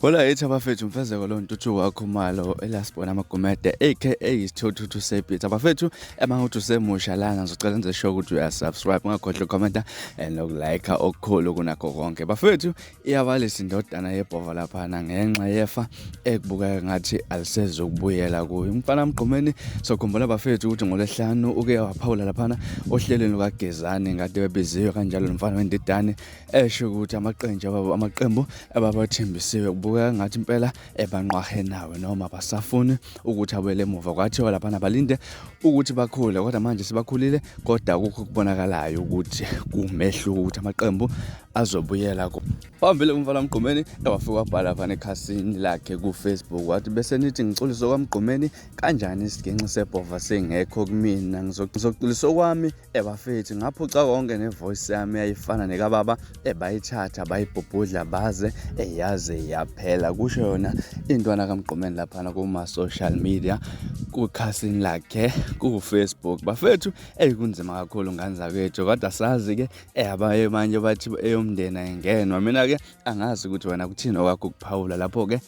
Hola yithi abafethu mfezeko lo ntuthu wakho malo elasibona amagumede aka isithuthuthu sebhitha abafethu emanguthi usemusha lana ngizocela nje sure ukuthi uyasubscribe ungakhohlwa ukhomenta and nokulike okukhulu kunakho konke bafethu iyabalisa indodana yebhova laphana ngenxa yefa ekubukeka ngathi alisezukubuyela kuyo umfana mgqumeni sokhumbula bafethu ukuthi ngolwesihlanu uke waphawula laphana ohlelweni lukagezani ngade bebiziwe kanjalo nomfana wendidane esho ukuthi amaqembu amaqembu ababathembisiwe kubukeka ngathi impela ebanqwahe nawe noma basafuni ukuthi abuyele emuva kwathiwa laphana balinde ukuthi bakhule kodwa manje sebakhulile kodwa akukho okubonakalayo ukuthi kumehluko ukuthi amaqembu azobuyela ku phambili umfana Mgqumeni ewafika wabhala laphana ekhasini lakhe ku-Facebook wathi bese nithi ngiculise kwaMgqumeni kanjani isigenxi sebhova singekho kumina ngizoculisa okwami Ebafethu ngaphuca konke nevoice yami yayifana nekababa ebayithatha bayibhubhudla baze eyaze yaphela kusho yona intwana kaMgqumeni laphana kuma-social media kukhasini lakhe ku-Facebook bafethu eyikunzima kakhulu ngane zakwethu kodwa sazi-ke abaye manje bathi eyomndeni ayingenwa mina-ke angazi ukuthi wena kuthini okwakho ukuphawula lapho-ke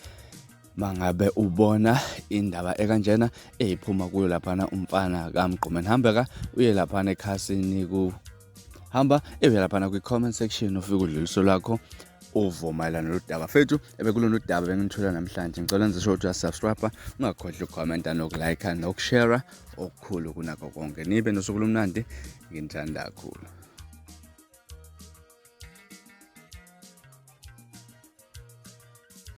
mangabe ubona indaba ekanjena eyiphuma kuyo laphana umfana kaMgqumeni hambe ka uye laphana ekhasini ku hamba ebe laphana kwi-comment section ufike udluliso lwakho uvo mayelana noludaba fethu ebekulona udaba bengithula namhlanje ngicela nje ukuthi uyasubscribe ungakhohlwa ukukhomenta nokulike nokushare okukhulu kunakho konke nibe nosuku lomnandi nginithanda kakhulu.